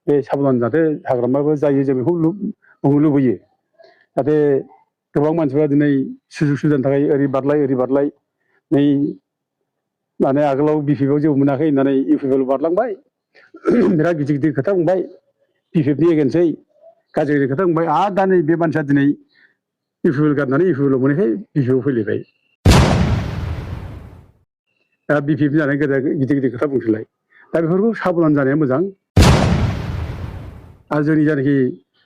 बे साबधान जाहाथे हाग्रामाबो जायो जों बेखौ बुंनो लुबैयो जाहाथे गोबां मानसिफ्रा दिनै सुजुग सुबिदानि थाखाय ओरै बारलाय नै माने आगोलाव बिपिएफआव जेबो मोनाखै होननानै इउपिपिएल बारलांबाय बिराद गिदिर खोथा बुंबाय बिपिएफनि एगेन्सै गाज्रि खोथा बुंबाय आरो दा नै बे मानसिया दिनै इउपिपिएल गारनानै इउपिपिएल मोनैखाय बिपिएफआव फैलायबाय दा बिपिएफ जानाय गिदिर खोथा बुंसैलाय दा बेफोरखौ साबधान जानाया मोजां आरो जोंनि जायनाखि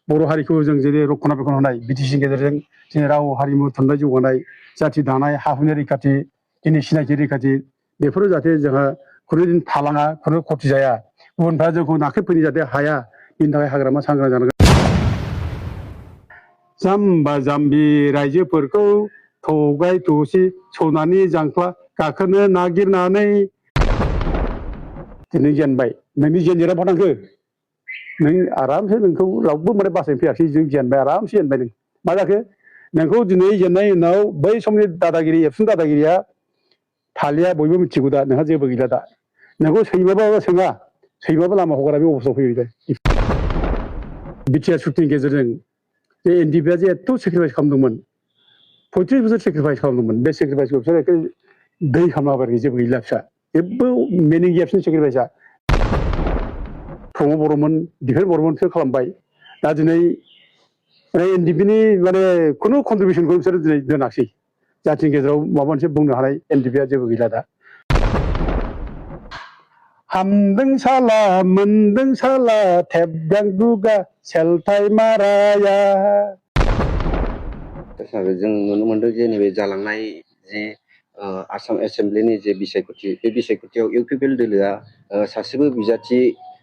बर' हारिखौ जों जेरै रक्षनाबेक्षन होनाय बिटिसिनि गेजेरजों जोंनि राव हारिमु थुनलाइ जौगानाय जाथि दानाय हा हुनि रैखाथि जोंनि सिनायथि रैखाथि बेफोरो जाहाथे जोंहा खुनुदिन थालाङा खुनु खथि जाया गुबुनफ्रा जोंखौ नाख्रेबफैनो जाहाथे हाया बिनि थाखाय हाग्रामा सांग्रां जानांगोन जाम्बा जाम्बि रायजोफोरखौ थगाय थसि सनानि जांख्ला गाखोनो नागिरनानै दिनै जेनबाय नोंनि जेनजेरा फानांगो नों आरामसे नोंखौ रावबो माने बासायनो फैयाखै जों जेनबाय आरामसे जेनबाय नों मा जाखो नोंखौ दिनै जेननायनि उनाव बै समनि दादागिरि एबसुनि दादागिरिया थालिया बयबो मिथिगौ दा नोंहा जेबो गैला दा नोंखौ सैमाबाबो सोङा सैमाबो लामा हगारा बे अबस्थायाव फैबाय बिटिआर सुक्तिनि गेजेरजों जे एनडिएफआ जे एथ' सेक्रिफाइस खालामदोंमोन 35 बोसोर सेक्रिफाइस खालामदोंमोन बे सेक्रिफाइसखौ बिसोर एखे दै खालामाबाखै जेबो गैला फिसा जेबो मिनिं गैया बिसोरनि सेक्रिफाइसआ प्रमद बर'मोन दिफेन बर'मोनसो खालामबाय दा दिनै एनडिएफनि माने खुनु कन्ट्रिबिउसनखौ बिसोर दिनै दोनाखिसै जाथिनि गेजेराव माबा मोनसे बुंनो हानाय एनडिएफआ जेबो गैला दा हामदों साला मोनदों साला थेबगां दुगा सेलथाय माराया जों नुनो मोनदों जे नैबे जालांनाय जे आसाम एसेम्ब्लिनि जे बिसायख'थि बे बिसायख'थियाव इउपिपिएल दोलोआ सासेबो बिजाथि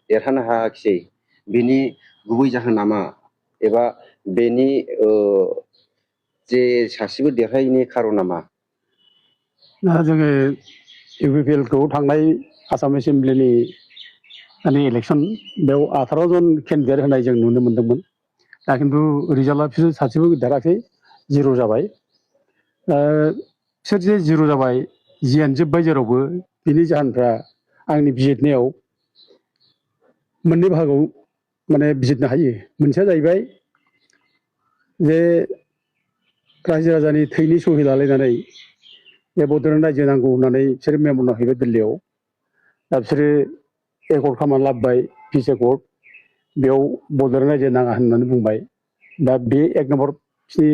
देरहानो हायाखिसै बेनि गुबै जाहोना मा एबा बेनि जे सासेबो देरहायैनि खारना मा दा जोङो इउपिपिएलखौ थांनाय आसाम एसेम्ब्लिनि माने इलेक्सन बेयाव 18 जन केन्डिडेट होनाय जों नुनो मोन्दोंमोन दा खिन्थु रिजाल्टआ बिसोर सासेबो देराखै जिर' जाबाय बिसोर जे जिर' जाबाय जेनजोब्बाय जेरावबो बिनि जाहोनफ्रा आंनि बिजिरनायाव मोननै बाहागोआव माने बिजिरनो हायो मोनसेया जाहैबाय जे रायजो राजानि थैनि सहि लालायनानै बे बड'लेण्ड रायजो नांगौ होननानै बिसोरो मेम'ना हैबाय दिल्लीयाव दा बिसोरो एकर्ड खालामनानै लाबोबाय पिस एकर्ड बेयाव बड'लेण्ड रायजो नाङा होननानै बुंबाय दा बे एक नम्बर बिसिनि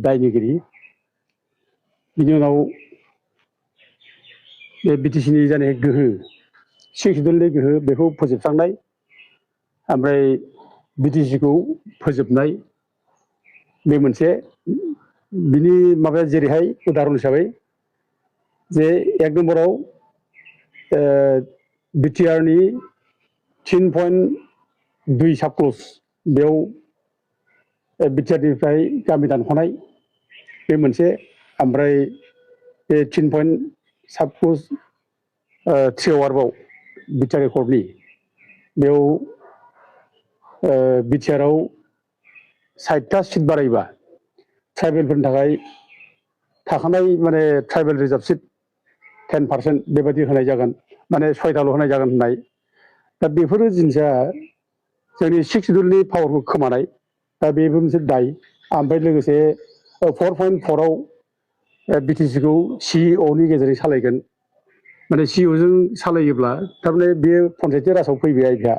दायनिगिरि बिनि उनाव बे बिटिसिनि जानाय गोहो सिक्सदलनि गोहो बेखौ फोजोबस्रांनाय ओमफ्राय बिटिसिखौ फोजोबनाय बे मोनसे बिनि माबाया जेरैहाय उदाहरन हिसाबै जे एक नम्बराव बिटिआरनि 3.2 साबक्लज बेयाव बिटिआरनिफ्राय गामि दानख'नाय बे मोनसे ओमफ्राय बे 3 साबक्लज 3 आरोबाव बिटिआर एकर्डनि बेयाव बिटिआरआव 60टा सिट बारायबा ट्राइबेलफोरनि थाखाय थाखानाय माने ट्राइबेल रिजार्भ सिट 10% बेबायदि होनाय जागोन माने 6टाल' होनाय जागोन होननाय दा बेफोरो जिनिसा जोंनि सिक्सदलनि पावारखौ खोमानाय दा बेबो मोनसे दाय ओमफ्राय लोगोसे 4.4आव बिटिसिखौ सिइअनि गेजेरजों सालायगोन माने सिइअजों सालायोब्ला थारमाने बेयो पन्सायती राजाव फैबाय बेहा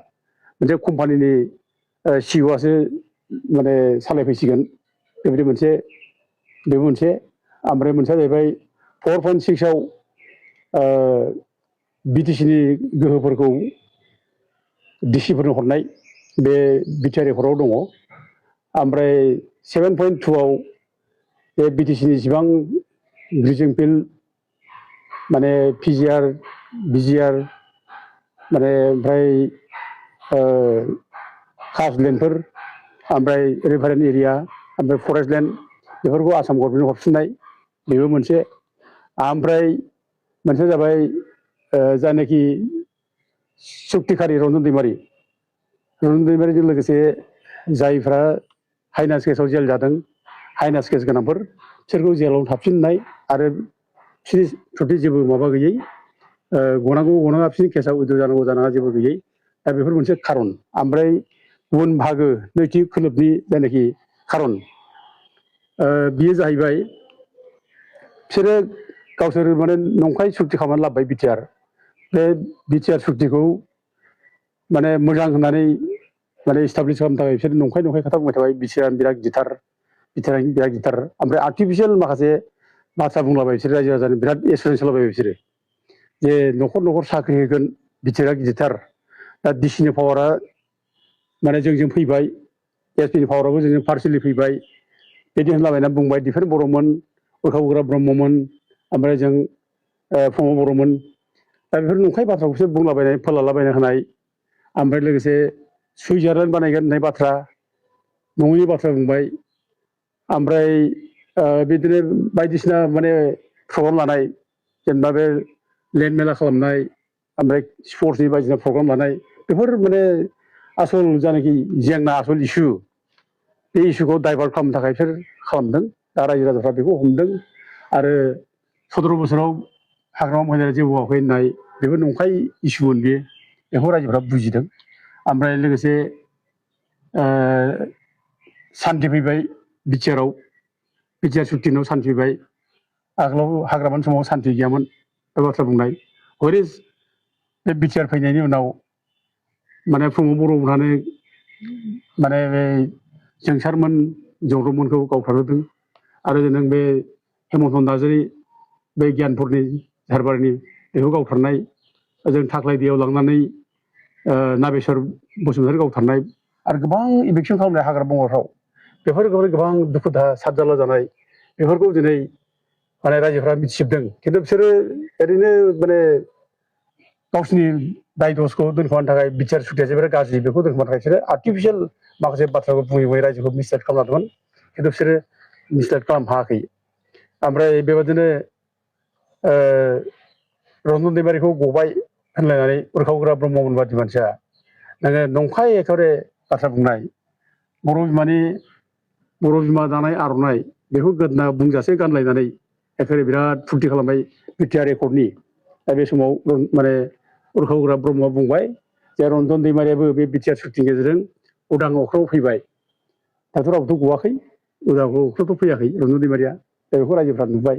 मोनसे कम्पानिनि सिइअआसो माने सालायफैसिगोन बेबायदि मोनसे बेबो मोनसे ओमफ्राय मोनसेया जाहैबाय 4.6आव बिटिसिनि गोहोफोरखौ डिसिफोरनो हरनाय बे बिटिआर एकर्डआव दङ ओमफ्राय 7.2आव बे बिटिसिनि जेसेबां ग्रिजिं फिल्ड माने पिजिआर बिजिआर माने ओमफ्राय कास्ट लेन्डफोर ओमफ्राय रिभारेन्ट एरिया ओमफ्राय फरेस्ट लेन्ड बेफोरखौ आसाम गभर्नमेन्टनो हरफिननाय बेबो मोनसे ओमफ्राय मोनसेया जाबाय जायनाखि सुक्तिखारि रन्जन दैमारिजों लोगोसे जायफ्रा हाइनास केसाव जेल जादों हाइनास केस गोनांफोर बिसोरखौ जेलाव थाबफिननाय आरो बिसोरनि प्रति जेबो माबा गैयै गनांगौ गनाङा बिसोरनि केसाव उइद्र' जानांगौ जानाङा जेबो गैयै दा बेफोर मोनसे खारन ओमफ्राय गुबुन बाहागो नैथि खोलोबनि जायनाखि खारन बियो जाहैबाय बिसोरो गावसोर माने नंखाय सुक्ति खालामनानै लाबोबाय बिटिआर बे बिटिआर सुक्तिखौ माने मोजां होननानै माने इस्टाब्लिस खालामनो थाखाय बिसोर नंखाय खोथा बुंबाय थाबाय बिटिआर बिराद गिथार बिराद गिथार ओमफ्राय आर्टिफिसियेल माखासे बाथ्रा बुंलाबाय बिसोर रायजो राजानो बिराद एसुरेन्स होलाबाय बिसोरो जे न'खर साख्रि होगोन बिटिआर गिदिरथार दा डिसिनि पावारा माने जोंजों फैबाय एसपिनि पावाराबो जोंजों पार्सनेलि फैबाय बिदि होनलाबायना बुंबाय दिफेन बर'मोन उरखाव ब्रह्ममोन ओमफ्राय जों प्रमद बर'मोन दा बेफोर नंखाय बाथ्राखौसो बुंलाबायनाय फोलालाबायना होनाय ओमफ्राय लोगोसे सुइजारलेण्ड बानायगोन होननाय बाथ्रा नङैनि बाथ्रा बुंबाय ओमफ्राय बिदिनो बायदिसिना माने प्रग्राम लानाय जेनेबा बे लेन्ड मेला खालामनाय ओमफ्राय स्पर्ट्सनि बायदिसिना प्रग्राम लानाय बेफोर माने आसल जानाखि जेंना आसल इस्यु बे इस्युखौ डाइभार्ट खालामनो थाखाय बिसोर खालामदों दा रायजो राजाफ्रा बेखौ हमदों आरो 17 बोसोराव हाग्रामा महिलाया जेबो मावाखै होननाय बेबो नंखाय इस्युमोन बेखौ रायजोफ्रा बुजिदों ओमफ्राय लोगोसे सान्थि फैबाय बिटिआराव बिटिआर सुक्तिनाव सान्थि फैबाय आगोलाव हाग्रामानि समाव सान्थि गैयामोन बे बाथ्रा बुंनाय हरिस बे बिटिआर फैनायनि उनाव माने प्रमद बर'मोनहानो माने बे जोंसारमोन जौरबमोनखौ गावथारहोदों आरो नों बे हेमन्त नार्जारि बे गियानपुरनि झारबारिनि बेखौ गावथारनाय जों थाख्लाय दैयाव लांनानै नागेश्वर बसुमतारी गावथारनाय आरो गोबां इभिकसन खालामनाय हाग्रा बंग्राफ्राव बेफोर गोबां दुखु दाहा सादजारला जानाय बेफोरखौ दिनै माने रायजोफ्रा मिथिजोबदों खिन्थु बिसोरो ओरैनो माने गावसिनि दाय दसखौ दोनखोमानो थाखाय बिटिआर सुक्तिया जोबोर गाज्रि बेखौ दोनखोमानो थाखाय बिसोरो आर्टिफिसियेल माखासे बाथ्राखौ बुङै रायजोखौ मिसलाइड खालामदोंमोन खिन्थु बिसोरो मिसलाइड खालामनो हायाखै ओमफ्राय बेबादिनो रन्जन दैमारिखौ गबाय होनलायनानै उरखावग्रा ब्रह्ममोन बादि मानसिया नोङो नंखाय एखेबारे बाथ्रा बुंनाय बर' बिमा दानाय आर'नाइ बेखौ गोदोना बुंजासे गानलायनानै एखेबारे बिराद फुरथि खालामबाय बिटिआर एकर्डनि दा बे समाव माने उरखावग्रा ब्रह्मआ बुंबाय जे रन्जन दैमारियाबो बे बिटिआर सुक्तिनि गेजेरजों उदां अख्राङाव फैबाय दाथ' रावबोथ' गवाखै उदां अख्राङावथ' फैयाखै रन्जन दैमारिया दा बेखौ रायजोफ्रा नुबाय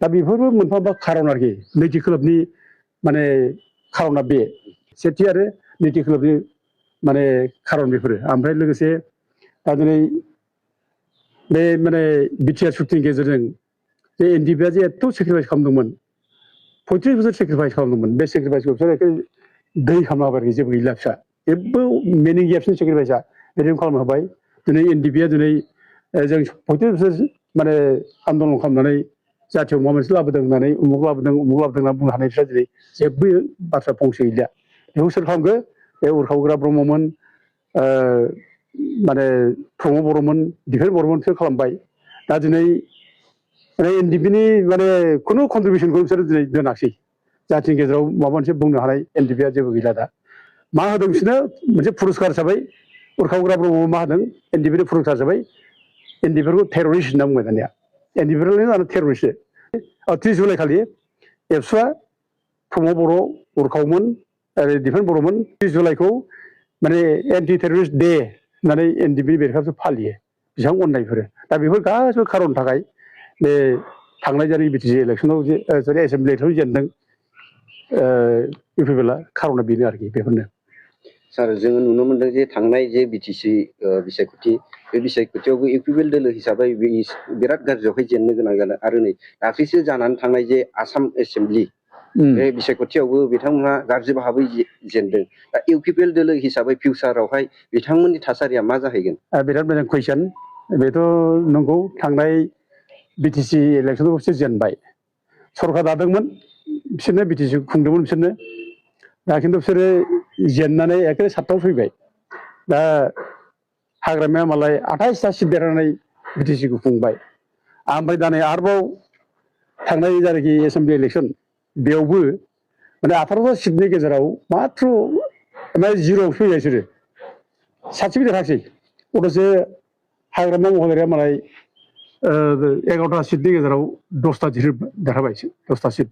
दा बेफोरबो मोनफा खारन आरोखि नैथि खोलोबनि माने खारना बे सेथि आरो नैथि खोलोबनि माने खारन बेफोरो ओमफ्राय लोगोसे दा दिनै बे माने बिटिआर सुक्तिनि गेजेरजों जे एनडिएफआ जे एथ' सेक्रिफाइस खालामदोंमोन 35 बोसोर सेक्रिफाइस खालामदोंमोन बे सेक्रिफाइसखौ बिसोर दै खालामना होबाय जेबो गैला फिसा जेबो मिनिं गैया बिसोरनि सेक्रिफाइसआ बिदिनो खालामना होबाय दिनै एनडिएफआ दिनै जों 35 बोसोर माने आन्दलन खालामनानै जाथियाव माबा मोनसे लाबोदों होननानै उमुक लाबोदों होनना बुंनो हानायफ्रा दिनै जेबो बाथ्रा फंसे गैला बेखौ सोर खालामखो बे उरखावग्रा ब्रह्ममोन माने प्रमद बर'मोन दिफेन बर'मोनसो खालामबाय दा दिनै माने एनडिएफनि माने खुनु कन्ट्रिबिउसनखौ बिसोर दिनै दोनाखिसै जाथिनि गेजेराव माबा मोनसे बुंनो हानाय एनडिएफआ जेबो गैला दा मा होदों बिसोरनो मोनसे पुरस्कार हिसाबै उरखावग्रा ब्रह्मआ मा होदों एनडिएफनि पुरस्कार हिसाबै एनडिएफखौ टेररिस्ट होनना बुंबाय दानिया एनडिएफआनो टेररिस्ट 30 जुलाइ खालि एबसुआ प्रमद बर' उरखावमोन आरो दिफेन बर'मोन 30 जुलाइखौ माने एन्टि टेररिस्ट डे होननानै एनडिएफनि बेरेखासो फालियो बेसेबां अननायफोर दा बेफोर गासिबो खारननि थाखाय बे थांनाय जारि बिटिसि इलेक्सनाव जे एसेम्बलि इलेक्सनाव जेनदों इउपिपिएलआ खारना बेनो आरोखि बेफोरनो सार जोङो नुनो मोनदों जे थांनाय जे बिटिसि बिसायख'थि बे बिसायख'थियावबो इउपिपिएल दोलो हिसाबै बिराद गाज्रियावहाय जेननो गोनां जादों आरो नै दाख्लैसो जानानै थांनाय जे आसाम एसेम्बलि बे बिसायख'थियावबो बिथांमोनहा गाज्रि भाबै जेनदों दा इउपिपिएल दोलो हिसाबै फिउचारावहाय बिथांमोननि थासारिया मा जाहैगोन बिराद मोजां कुइसन बेथ' नंगौ थांनाय बिटिसि इलेक्सनाव बिसोर जेनबाय सरकार दादोंमोन बिसोरनो बिटिसि खुंदोंमोन बिसोरनो दा खिन्थु बिसोरो जेननानै एखे सातटाव फैबाय दा हाग्रामाया मालाय 28टा सिट देरहानानै बिटिसिखौ खुंबाय ओमफ्राय दा नै आरोबाव थांनाय जायनाखि एसेम्बलि इलेक्सन बेयावबो माने 18टा सिटनि गेजेराव माथ्र माने जिर'आव फैबाय बिसोरो सासेबो देरहासै अथ'सो हाग्रामा महिलारिया मालाय 11टा सिटनि गेजेराव 10टा देरहाबाय 10टा सिट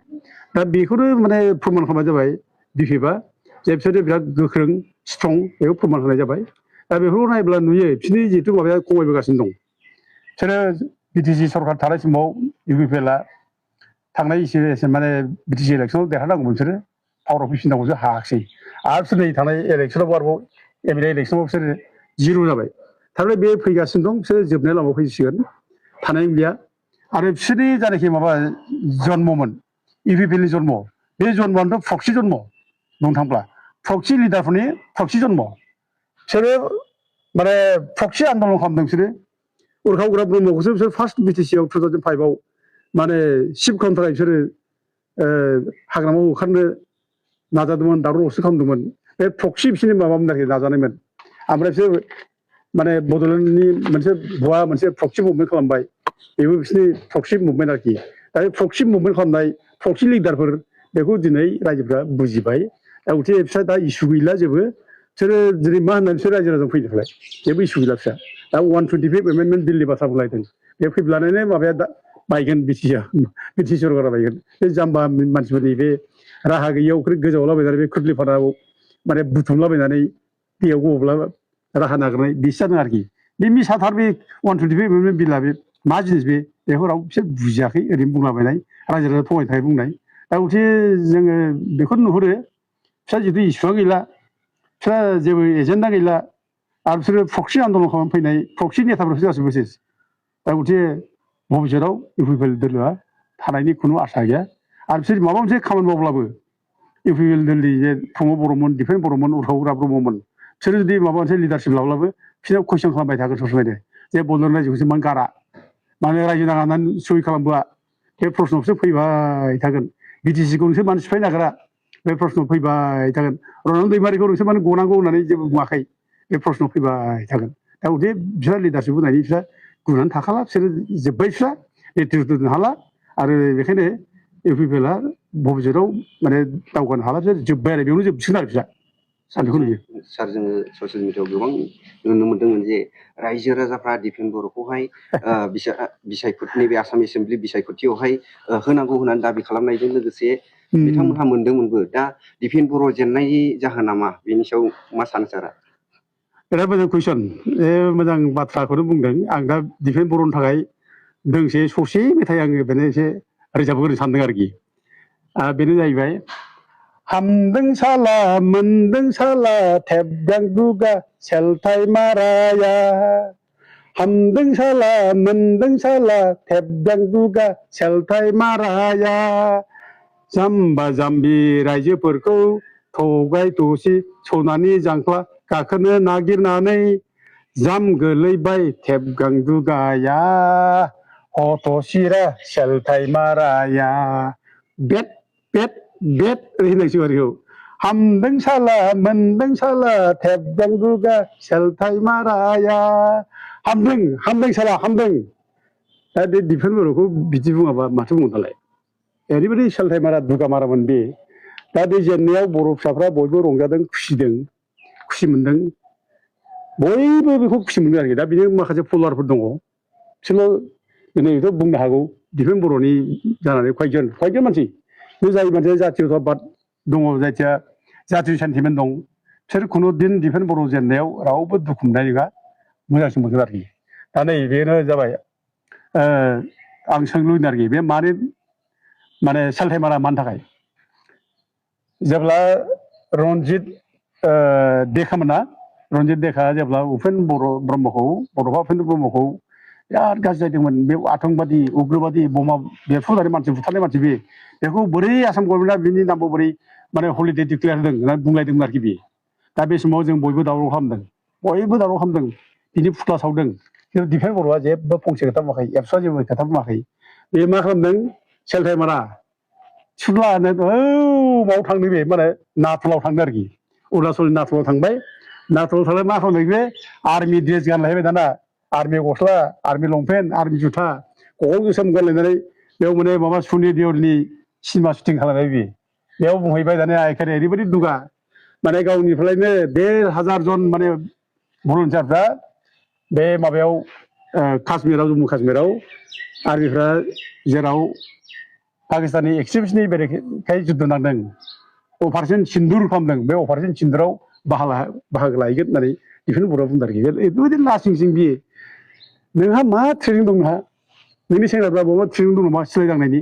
दा बेखौनो माने फोरमान खालामनाय जाबाय बिपिएफआ जे बिसोरो बिराद गोख्रों स्ट्रं बेखौ फोरमान होनाय जाबाय दा बेफोरखौ नायोब्ला नुयो बिसोरनि जिहेथु माबाया खमायबोगासिनो दं बिसोरो बिटिसि सरकार थानाय समाव इउपिपिएलआ थांनाय इसे माने बिटिसि इलेक्सनाव देरहानांगौमोन बिसोरो पावाराव फैफिननांगौ बिसोर हायाखिसै आरो बिसोर नै थांनाय इलेक्सनाव आरोबाव एमएलए इलेक्सनाव बिसोर जिर' जाबाय थारमाने बे फैगासिनो दं बिसोर जोबनाय लामायाव फैसिगोन थानाय गैया आरो बिसोरनि जानाखि माबा जन्ममोन इउपिपिएलनि जन्म बे जन्मआनोथ' प्रक्सि जन्म बुंनो थांब्ला प्रक्सि लिडारफोरनि प्रक्सि जन्म बिसोरो माने प्रक्सि आन्दलन खालामदों बिसोरो उरखाव उग्रा ब्रह्मखौसो बिसोर फार्स्ट बिटिसिआव 2005आव माने सिफ खालामनो थाखाय बिसोरो हाग्रामायाव होखारनो नाजादोंमोन दावराव दावसि खालामदोंमोन बे प्रक्सि बिसोरनि माबामोन आरोखि नाजानायमोन ओमफ्राय बिसोर माने बड'लेण्डनि मोनसे भुवा मोनसे प्रक्सि मुभमेन्ट खालामबाय बेबो बिसोरनि प्रक्सि मुभमेन्ट आरोखि दा बे प्रक्सि मुभमेन्ट खालामनाय प्रक्सि लिडारफोर बेखौ दिनै रायजोफ्रा बुजिबाय दा गथिखे बिस्रा दा इसु गैला जेबो बिसोरो दिनै मा होननानै बिसोर रायजो राजाजों फैनो थाखाय जेबो इसु गैला बिस्रा दा 125 एमेन्डमेन्ट बिलनि बाथ्रा बुंलायदों बे फैब्लानो माबाया दा बायगोन बिटिसि सरकारा बायगोन बे जाम्बा मानसिफोरनि बे राहा गैयियाव गोजावलाबायनानै बे खुद्लिफाराव माने बुथुमलाबायनानै दैयाव गबोब्ला राहा नागिरनाय बिसो जादों आरोखि बे मिसाथार बे 125 एमेन्डमेन्ट बिलआ बे मा जिनिस बेखौ रावबो बिसोर बुजियाखै ओरैनो बुंलाबायनाय रायजो राजा थगायनो थाखाय बुंनाय दा गथिखे जोङो बेखौ नुहुरो बिस्रा जिथु इसुआ गैला बिस्रा जेबो एजेन्डा गैला आरो बिसोरो प्रक्सि आन्दलन खालामनो फैनाय प्रक्सि नेताफोरसो गासिबो सेस दा गथिखे भबिष्यतआव इउपिपिएल दोलोआ थानायनि खुनु आसा गैया आरो बिसोर माबा मोनसे खामानि मावब्लाबो इउपिपिएल दोलनि जे प्रमद बर'मोन दिपेन बर'मोन उरखाव ब्रह्ममोन बिसोरो जुदि माबा मोनसे लिडारशिप लाब्लाबो बिसोरनाव कुइसन खालामबाय थागोन सबसमायनो जे बड'लेण्ड रायजोखौसो मानो गारा मानो रायजो नाङा होननानै सहि खालामबोआ बे प्रश्नआवसो फैबाय थागोन बिटिसिखौ नोंसोर मानो सिफायनो नागिरा बे प्रश्नआव फैबाय थागोन रनन दैमारिखौ नोंसोर मानो गनांगौ होननानै जेबो बुङाखै बे प्रश्नआव फैबाय थागोन दा गथिखे बिसोर लिडारशिप होनायनि बिसोर गुनानै थाखाला बिसोरो जोब्बाय बिस्रा नेतृत्व होनो हाला आरो बेखायनो इउपिपिएलआ भबिष्यतआव माने दावगानो हाला बिसोर जोब्बाय आरो बेयावनो जोबसिगोन आरो बिसोर सार बेखौ नुयो सार जोङो ससियेल मिडियाआव गोबां नुनो मोन्दोंमोन जे रायजो राजाफ्रा दिपेन बर'खौहाय बिसायख'थिनि बे आसाम एसेम्बलि बिसायख'थियावहाय होनांगौ होननानै दाबि खालामनायजों लोगोसे बिथांमोनहा मोनदोंमोनबो दा दिपेन बर' जेननायनि जाहोना मा बेनि सायाव मा सानो सारा बिराद मोजां कुइसन मोजां बाथ्राखौनो बुंदों आं दा दिपेन बर'नि थाखाय दोंसे ससे मेथाइ आङो बेनो एसे रोजाबहोनो सानदों आरोखि बेनो जाहैबाय हामदों साला मोनदों साला थेबगां दुगा सेलथाय माराया हामदों साला मोनदों साला थेबगां दुगा सेलथाय माराया जाम्बा जाम्बि रायजोफोरखौ थगाय थसि सनानि जांख्ला गाखोनो नागिरनानै जाम गोलैबाय थेबगां दुगाया हथ'सिरा सेलथाय माराया बेट बेट बेट होननांसिगौ आरोखौ हामदों साला मोनदों साला थेबगां दुगा सेलथाय माराया हामदों साला हामदों दा बे दिपेन बर'खौ बिदि बुङाबा माथो बुंगोन दालाय ओरैबायदि सेलथाय मारा दुगा मारामोन बे दा बे जेननायाव बर' फिसाफ्रा बयबो रंजादों खुसि मोन्दों बयबो बेखौ खुसि मोनदों आरोखि दा बिनि माखासे फल'वारफोर दङ बिसोरल' दिनैथ' बुंनो हागौ दिपेन बर'नि जानानै कयजन मानसि बे जाय मानसिया जातियताबाद दङ जायखिया जाति सेन्टिमेन्ट दं बिसोर खुनु दिन दिपेन बर' जेननायाव रावबो दुखु मोननाय नङा मोजांसिन मोनगोन आरोखि दा नै बेनो जाबाय आं सोंनो लुबैदों आरोखि बे माने सेलथाय मारा मानि थाखाय जेब्ला रनजित देखा जेब्ला उपेन ब्रह्मखौ बड'फा उपेन ब्रह्मखौ बिराद गाज्रि जादोंमोन बे आतंकबादि उग्रबादि बमा बेरफ्रुनानै मानसि बुथारनाय मानसि बेखौ बोरै आसाम गभर्नमेन्टआ बिनि नामखौ बोरै माने हलिडे डिक्लेयार होदों होननानै बुंलायदोंमोन आरोखि बे दा बे समाव जों बयबो दावराव खालामदों बिनि फुथ्ला सावदों खिन्थु दिपेन बर'आ जेबो फंसे खोथा बुङाखै एबसुआ जेबो खोथा बुङाखै बे मा खालामदों सेलथाय मारा सुब्लानो माव थांदों बे माने नाथुलाव थांदों आरोखि अरुणाचलनि नाथुलाव थांबाय नाथुलाव थांनानै मा खालामदों बे आर्मि ड्रेस गानलायबाय दाना आर्मि गस्ला आर्मि लंपेन्ट आर्मि जुथा गल गोसोम गानलायनानै बेयाव माने माबा सुनि देवलनि सिनेमा शुटिं खालामबाय बेयाव बुंहैबाय दानिया एखेबारे ओरैबायदि दुगा माने गावनिफ्रायनो 1,500 जन माने भलन्टियारफ्रा बे माबायाव काश्मीराव जम्मु काश्मीराव आर्मिफ्रा जेराव पाकिस्ताननि एक्सट्रिमिस्टनि बेरेखायै जुद्ध नांदों अपारेशन सिन्दुर खालामदों बे अपारेशन सिन्दुराव बाहागो लाहैगोन होननानै डिफेन्स बर्डआ बुंदों आरोखि बेबायदि लासिं सिं बियो नोंहा मा ट्रेनिं दं नोंहा नोंनि सेंग्राफ्रा बबेबा ट्रेनिं दं नामा सिलाय दांनायनि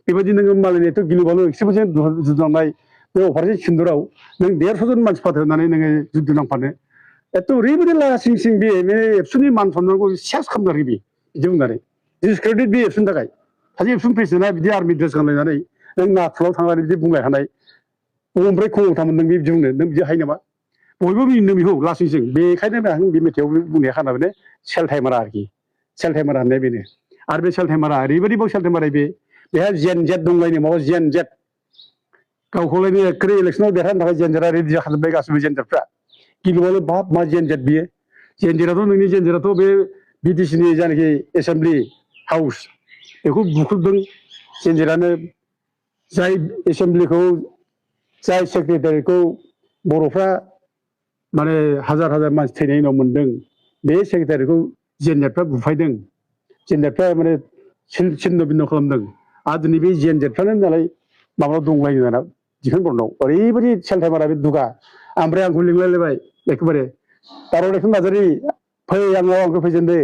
बेबायदि नोङो मालायनिथ' गिलु-बालु एक्सट्रिमिजों जुद्ध नांनाय बे अपारेशन सिन्दुराव नों 150 जन मानसि फाथायनानै नोङो जुद्ध नांफानो एथ' ओरैबायदि लासिं सिं बे एबसुनि मान सन्मानखौ सेस खालामदों आरोखि बिदि बुंनानै डिसक्रेडिट बे एबसुनि थाखाय सासे एबसुनि प्रेसिडेन्टआ बिदि आर्मि ड्रेस गानलायनानै नों नाथुराव थांनानै बिदि बुंलाय हानाय ओमफ्राय खमथामोन नों बिदि बुंनो नों बिदि हायो नामा बयबो मिनिदों बेखौ लासिं सिं बेखायनो आं बे मेथाइआव बुंनाया खाना बेनो सेल टाइमारा आरोखि सेल टाइमारा होननाया बेनो आरो बे सेल टाइमारा ओरैबायदिबाव सेल टाइमारा बेहा जेन जेट दंलायनो माबा जेन जेट गावखौलायनो एखेबारे इलेक्सनाव देरहानो थाखाय जेनजेटआ रेडि जाखाजोब्बाय गासिबो जेनजेटफ्रा गिलुबालु बाब मा जेनजेट बियो जेनजेटआथ' नोंनि जेनजेटआथ' बे बिटिसिनि जायनाखि एसेम्बलि हाउस बेखौ बुख्रुबदों जेनजेटआनो जाय एसेम्बलिखौ जाय सेक्रेटारिखौ बर'फ्रा माने हाजार हाजार मानसि थैनायनि उनाव मोनदों बे सेक्रेटारिखौ जेनजेटफ्रा बुफायदों जेनजेटफ्रा माने सिन्न बिन्न खालामदों आरो दिनै बे जेनजेटफ्रानो नालाय माबायाव दंलायो दाना डिफेन्स बर्डनाव ओरैबायदि सेल टाइमारा बे दुगा ओमफ्राय आंखौ लिंलायलायबाय एखेबारे दाराव लेखन नार्जारि फै आंखौ फैजेनदो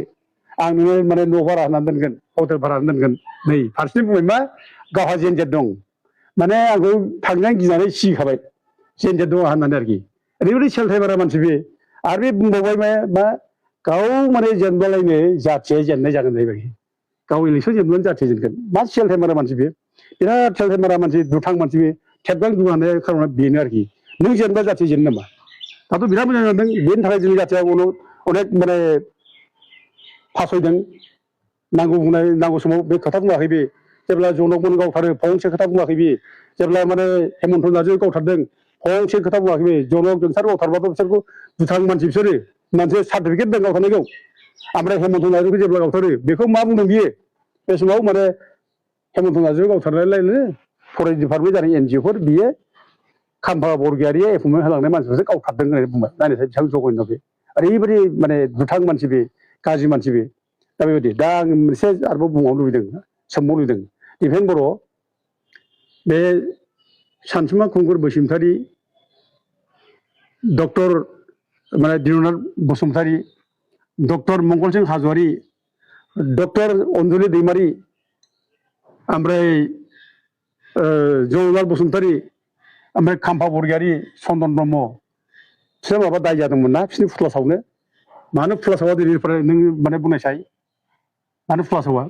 आं नोङो माने न' भारा होनानै दोनगोन हटेल भारा होनानै दोनगोन नै फारसेथिं बुंबाय मा गावहा जेनजेट दं माने आंखौ थांनो गिनानै सिगिखाबाय जेनजेट दङ होननानै आरोखि ओरैबायदि सेल टाइमारा मानसि बे आरो बे बुंबावबाय मा गाव माने जेनबालायनो जाथिया जेननाय जागोन जाहैबाय गाव इलेक्सन जेनब्लानो जाथिया जेनगोन मा सेल टाइमारा मानसि बे बिराद सेल टाइमारा मानसि दुथां मानसि बे थेबगां दुगा होननाय खार'ना बेनो आरोखि नों जेनबा जाथिया जेनो नामा दाथ' बिराद मोजां जादों बेनि थाखाय जोंनि जाथिया उनाव अनेक माने फासयदों नांगौ बुंनाय नांगौ समाव बे खोथा बुङाखै बे जेब्ला जनकमोन गावथारो फंसे खोथा बुङाखै बे जेब्ला माने हेमन्त नार्जारि गावथारदों फंसे खोथा बुङाखै बे जनक जोंसार गावथारबाथ' बिसोरखौ दुथां मानसि बिसोरो मोनसे सार्टिफिकेट दं गावथारनायखौ ओमफ्राय हेमन्त नार्जारिखौ जेब्ला गावथारो बेखौ मा बुंदों बियो बे समाव माने हेमन्त नार्जारि गावथारनायलायनो फरेस्ट डिपार्टमेन्ट जानाय एनजिअफोर बियो खाम्फा बरगयारिया एपइन्टमेन्ट होलांनाय मानसिफोरसो गावथारदों होननानै बुंबाय नायनायसाय बेसेबां जघन्य बे ओरैबायदि माने दुथां मानसि बे गाज्रि मानसि बे दा बेबायदि दा आं मोनसे आरोबाव बुंबावनो लुबैदों सोंबावनो लुबैदों डिफेन्स बर' बे सानसुमा खुंगुर बसुमतारी डक्टर माने दिननाथ बसुमतारी डक्टर मंगलसिं हाज'वारि डक्टर अनजुलि दैमारि ओमफ्राय जवाहरलाल बसुमतारी ओमफ्राय खाम्फा बरगयारि चन्दन ब्रह्म बिसोर माबा दाय जादोंमोन ना बिसोरनि फुथुला सावनो मानो फुथुला सावा दिनैनिफ्राय नों माने बुंनायसाय मानो फुथुला सावा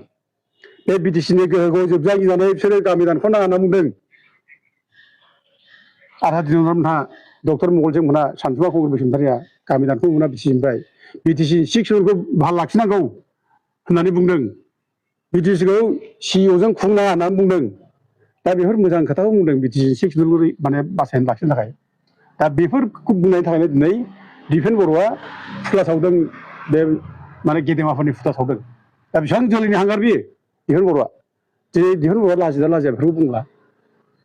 बे बिटिसिनि गोहोखौ जोबजां गिनानै बिसोरो गामि दानखौ नाङा होनना बुंदों आधा दिननाथ मोनहा डक्टर मंगलसिं मोनहा सानसुमा खुंगुर बसुमतारिया गामि दानखौ मोना बिटिसिनिफ्राय बिटिसि 6 जनखौ भाल लाखिनांगौ होननानै बुंदों बिटिसिखौ सिइअजों खुंनाङा होननानै बुंदों दा बेफोर मोजां खोथाखौ बुंदों बिटिसि 6 जनखौ माने बासायनानै लाखिनो थाखाय दा बेफोरखौ बुंनायनि थाखायनो दिनै डिफेन्स बर'आ फुथुला सावदों बे माने गेदेमाफोरनि फुथुला सावदों दा बेसेबां जोलैनि हांगार बियो डिफेन्स बर'आ दिनै डिफेन्स बर'आ लाजिदा लाजिया बेफोरखौ बुंला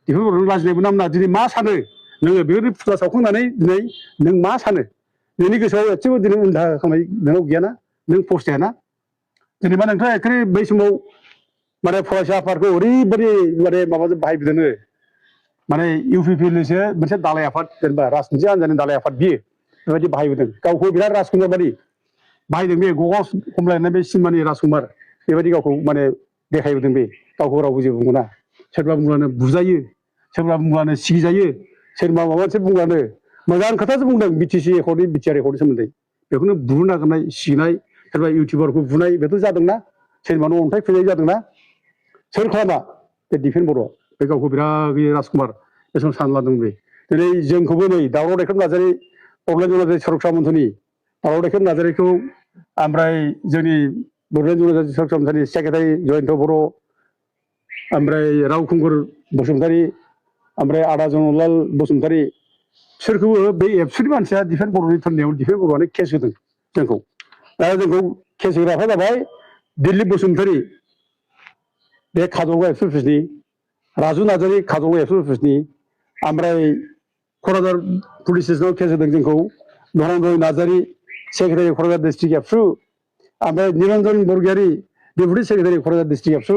डिफेन्स बर'नो लाजिनाय मोना मोना दिनै मा सानो नोङो बेफोरनि फुथुला सावखांनानै दिनै नों मा सानो नोंनि गोसोआव एसेबो दिनै उनदा खालामनाय नोंनाव गैयाना नों फस्थायाना जेनेबा नोंथाङा एखेबारे बै समाव माने फरायसा आफादखौ ओरैबायदि माने माबाजों बाहायबोदोंनो माने इउपिपिएलनिसो मोनसे दालाय आफाद जेनेबा राजनिथि हान्जानि दालाय आफाद बियो बेबायदि बाहायबोदों गावखौ बिराद राजकुमार बादि बाहायदों बे गगाव खमलायनाय बे सिनेमानि राजकुमार बेबायदि गावखौ माने देखायबोदों बे गावखौ रावबो जेबो बुङा सोरबा बुंब्लानो बुजायो सोरबा बुंब्लानो सिगिजायो सोरबा माबा मोनसे बुंब्लानो मोजां खोथासो बुंदों बिटिसि एकर्डनि बिटिआर एकर्डनि सोमोन्दै बेखौनो बुनो नागिरनाय सिगिनाय सोरबा इउटिउबारखौ बुनाय बेथ' जादोंना सोरबा न' अन्थाइ फैनाय जादोंना सोर खालामा बे डिफेन्स बर' बे गावखौ बिराद राजकुमार बे समाव सानना लादों बे दिनै जोंखौबो नै दावराव दैखां नार्जारि बड'लेण्ड इउनाइटेड सुरक्षा मन्थ्रिनि दावराव दैखां नार्जारिखौ ओमफ्राय जोंनि बड'लेण्ड इउनाइटेड सुरक्षा मन्थ्रिनि सेक्रेटारि जयन्त बर' ओमफ्राय रावखुंगुर बसुमतारी ओमफ्राय आदा जनरलाल बसुमतारी बिसोरखौबो बे एबसुनि मानसिया डिफेन्स बर'नि थोननायाव डिफेन्स बर'आनो केस होदों जोंखौ दा जोंखौ केस होग्राफ्रा जाबाय दिलीप बसुमतारी बे काजलगाव एबसु अफिसनि राजु नार्जारि काजलगाव एबसु अफिसनि ओमफ्राय क'क्राझार पुलिस स्टेसनाव केस होदों जोंखौ धनन्जय नार्जारि सेक्रेटारि क'क्राझार डिस्ट्रिक्ट एबसु ओमफ्राय निरन्जन बरगयारि डेपुटि सेक्रेटारि क'क्राझार डिस्ट्रिक्ट एबसु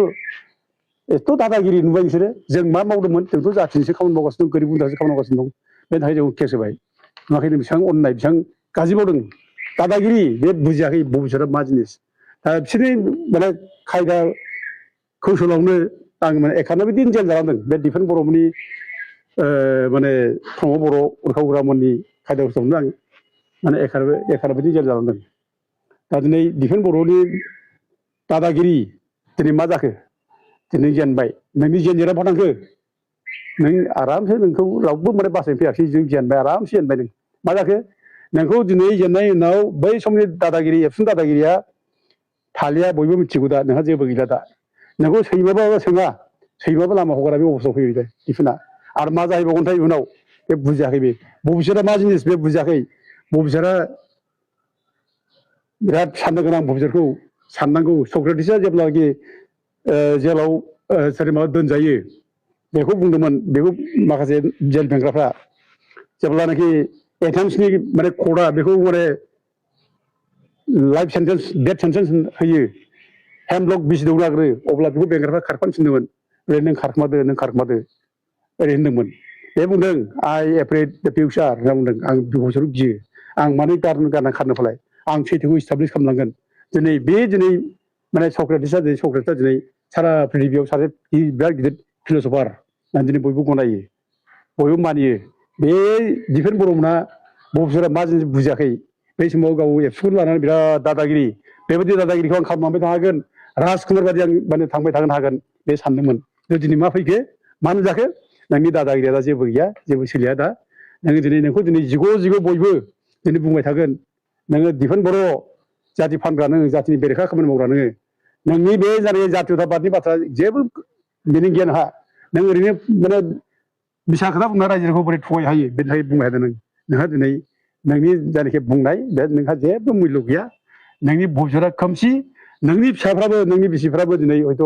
एथ' दादागिरि नुबाय बिसोरो जों मा मावदोंमोन जोंथ' जाथिनिसो खामानि मावगासिनो दं गोरिब गुन्द्रासो खामानि मावगासिनो दं बेनि थाखाय जों केस होबाय नुवाखै बेसेबां अननाय बेसेबां गाज्रि मावदों दादागिरि बे बुजियाखै भबिसतआ मा जिनिस दा बिसोरनि माने खायदा कौशलावनो आं माने 91 दिन जेल जानांदों बे दिफेन बर'मोननि माने प्रमद बर' उरखाव उग्रामोननि खायदा कौशलावनो आं माने 91 दिन जेल जानांदों दा दिनै दिफेन बर'नि दादागिरि दिनै मा जाखो दिनै जेनबाय नोंनि जेनजेरा बहा थांखो नों आरामसे नोंखौ रावबो माने बासायनो फैयाखै जों जेनबाय आरामसे जेनबाय नों मा जाखो नोंखौ दिनै जेननायनि उनाव बै समनि दादागिरि एबसुनि दादागिरिया थालिया बयबो मिथिगौ दा नोंहा जेबो गैला दा नोंखौ सैमाबाबो सोङा सैमाबो लामा हगारा बे अबस्थायाव फैबाय दिफेना आरो मा जाहैबावगोनथाय उनाव बे बुजियाखै बे भबिसतआ मा जिनिस बे बुजियाखै भबिसतआ बिराद साननो गोनां भबिसतखौ साननांगौ सक्रेटिसआ जेब्लानाखि जेलाव सोरनिबा दोनजायो बेखौ बुंदोंमोन बेखौ माखासे जेल बेंग्राफ्रा जेब्लानाखि एथेन्सनि माने कर्टआ बेखौ माने लाइफ सेन्टेन्स डेथ सेन्टेन्स होयो हेमलक बिसि दौनो नागिरो अब्ला बेखौ बेंग्राफ्रा खारफानो थिनदोंमोन ओरै नों खारखोमादो ओरै होनदोंमोन बे बुंदों आइ एफ्रेड द फिउचार होनना बुंदों आं भबिसतखौ गियो आं मानो गारना खारनो फालाय आं सैथोखौ इस्टाब्लिस खालामलांगोन दिनै माने सक्रेटिसआ दिनै सारा पृथिबियाव सासे बिराद गिदिर फिलसफार होननानै दिनै बयबो गनायो बयबो मानियो बे दिफेन बर'मोनहा भबिसतआ मा जिनिस बुजियाखै बै समाव गाव एबसुखौ लानानै बिराद दादागिरि बेबायदि दादागिरिखौ आं खालामलांबाय थागोन राजकुमार बायदि आं माने थांबाय थानो हागोन बे सानदोंमोन दिनै मा फैखो मानो जाखो नोंनि दादागिरिया दा जेबो गैया जेबो सोलिया दा नोंखौ दिनै जिग' बयबो दिनै बुंबाय थागोन नोङो दिफेन बर' जाति फानग्रा नोङो जातिनि बेरेखा खामानि मावग्रा नोंनि बे जानाय जातीयताबादनि बाथ्रा जेबो मिनिं गैया नों ओरैनो माने बिसा खोथा बुंना रायजोखौ बोरै थगाय हायो बेनि थाखाय बुंबाय थादों नोंहा दिनै नोंनि जायनाखि बुंनाय बे नोंहा जेबो मुल्य गैया नोंनि भबिसतआ खोमसि नोंनि फिसाफ्राबो नोंनि बिसिफ्राबो दिनै हयथ'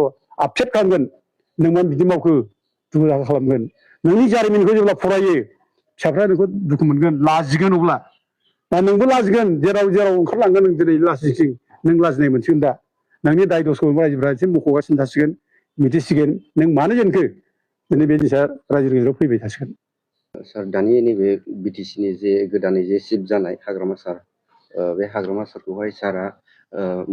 आपसेट खालामगोन नों मानो बिदि मावखो दुखु दाहा खालामगोन नोंनि जारिमिनखौ जेब्ला फरायो फिसाफ्रा नोंखौ दुखु मोनगोन लाजिगोन अब्ला दा नोंबो लाजिगोन जेराव ओंखारलांगोन नों दिनै लाजिसिं नों लाजिनाय मोनसिगोन दा नोंनि दाय दसखौ रायजोफ्रा एसे मख'गासिनो थासिगोन मिथिसिगोन नों मानो जेनखो दिनै बे जिनिसा रायजो गेजेराव फैबाय थासिगोन सार दानि नैबे बिटिसिनि जे गोदानै जे सिफ जानाय हाग्रामा सार बे हाग्रामा सारखौहाय सारा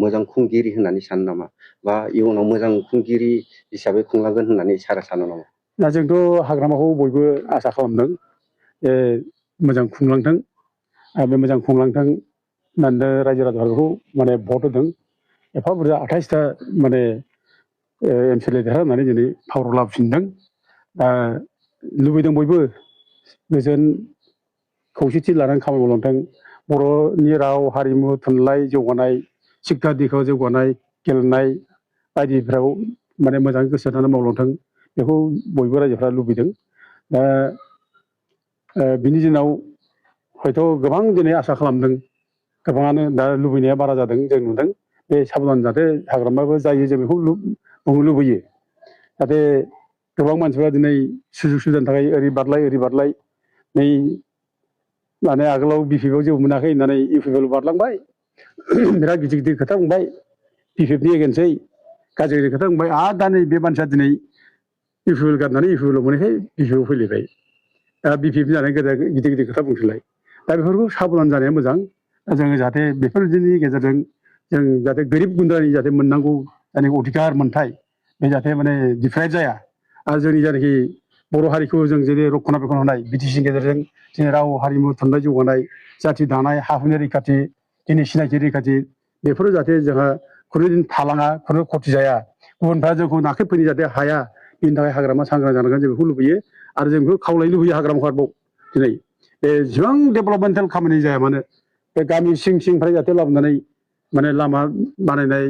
मोजां खुंगिरि होननानै सानो नामा बा इयुनाव मोजां खुंगिरि हिसाबै खुंलांगोन होननानै सारा सानो नामा दा जोंथ' हाग्रामाखौ बयबो आसा खालामदों मोजां खुंलांथों आरो बे मोजां खुंलांथों होननानै रायजो राजाफोरखौ माने भट होदों एफा बुरजा 28टा माने एमसिएलए देरहानानै दिनै पावाराव लाबोफिनदों दा लुबैदों बयबो गोजोन खौसेथि लानानै खामानि मावलांथों बर'नि राव हारिमु थुनलाइ जौगानाय शिक्षा दिखाव जौगानाय गेलेनाय बायदिफ्राव माने मोजाङै गोसो होनानै मावलांथों बेखौ बयबो रायजोफ्रा लुबैदों दा बिनि दिनाव हयथ' गोबां दिनै आसा खालामदों गोबाङानो दा लुबैनाया बारा जादों जों नुदों बे साबधान जाहाथे हाग्रामाबो जायो जों बेखौ बुंनो लुबैयो जाहाथे गोबां मानसिफ्रा दिनै सुजुग सुबिदानि थाखाय ओरै बारलाय नै माने आगोलाव बिपिएफआव जेबो मोनाखै होननानै इउपिपिएल बारलांबाय बिराद गिदिर खोथा बुंबाय बिपिएफनि एगेन्सै गाज्रि खोथा बुंबाय आरो दा नै बे मानसिया दिनै इउपिपिएल गारनानै इउपिपिएलआव मोनैखाय बिपिएफआव फैलायबाय दा बिपिएफनि जानाय गिदिर खोथा बुंसैलाय दा बेफोरखौ साबधान जानाया मोजां दा जोङो जाहाथे बेफोरनि गेजेरजों जों जाहाथे गोरिब गुन्द्रानि जाहाथे मोननांगौ जायनाखि अधिकार मोनथाय बे जाहाथे माने डिप्राइभ जाया आरो जोंनि जायनाखि बर' हारिखौ जों जेरै रक्षनाबेक्षन होनाय बिटिसिनि गेजेरजों जोंनि राव हारिमु थुनलाइ जौगानाय जाथि दानाय हा हुनि रैखाथि दिनै सिनायथि रैखाथि बेफोरो जाहाथे जोंहा खुनु दिन थालाङा खुनु खथि जाया गुबुनफ्रा जोंखौ नाख्रेबफैनो जाहाथे हाया बेनि थाखाय हाग्रामा सांग्रां जानांगोन जों बेखौ लुबैयो आरो जों बेखौ खावलायनो लुबैयो हाग्रामाखौ आरोबाव दिनै बे जेसेबां डेभेलपमेन्टेल खामानि जाया मानो बे गामि सिंनिफ्राय जाहाथे लाबोनानै माने लामा बानायनाय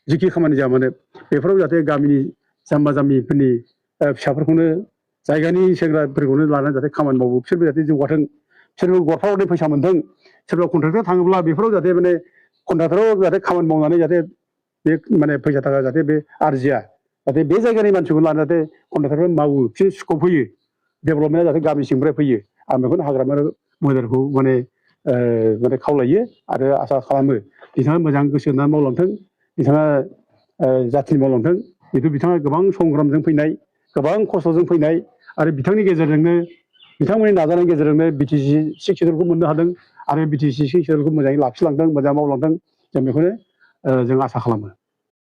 जिखि खामानि जाया मानो बेफोराव जाहाथे गामिनि जाम्बा जाम्बिफोरनि फिसाफोरखौनो जायगानि सेंग्राफोरखौनो लानानै जाहाथे खामानि मावो बिसोरबो जाहाथे जौगाथों बिसोरबो गरफा गरनै फैसा मोनथों सोरबा कन्ट्रेक्टर थाङोब्ला बेफोराव जाहाथे माने कन्ट्रेक्टराव जाहाथे खामानि मावनानै जाहाथे बे माने फैसा थाखा जाहाथे बे आरजिया जाहाथे बे जायगानि मानसिखौ लानानै जाहाथे कन्ट्रेक्टरफोर मावो बिसोर स्कप होयो डेभेलपमेन्टआ जाहाथे गामि सिंनिफ्राय फैयो आं बेखौनो हाग्रामा मोदारखौ माने खावलायो आरो आसा खालामो बिथाङा मोजां गोसो होनानै मावलांथों बिथाङा जाथिनि मावलांथों जिहेतु बिथाङा गोबां संग्रामजों फैनाय गोबां खस्थ'जों फैनाय आरो बिथांनि गेजेरजोंनो बिथांमोननि नाजानायनि गेजेरजोंनो बिटिसि सिक्स सिडिउलखौ मोननो हादों आरो बिटिसि सिक्स सिडिउलखौ मोजाङै लाखिलांदों मोजाङै मावलांदों जों बेखौनो जों आसा खालामो।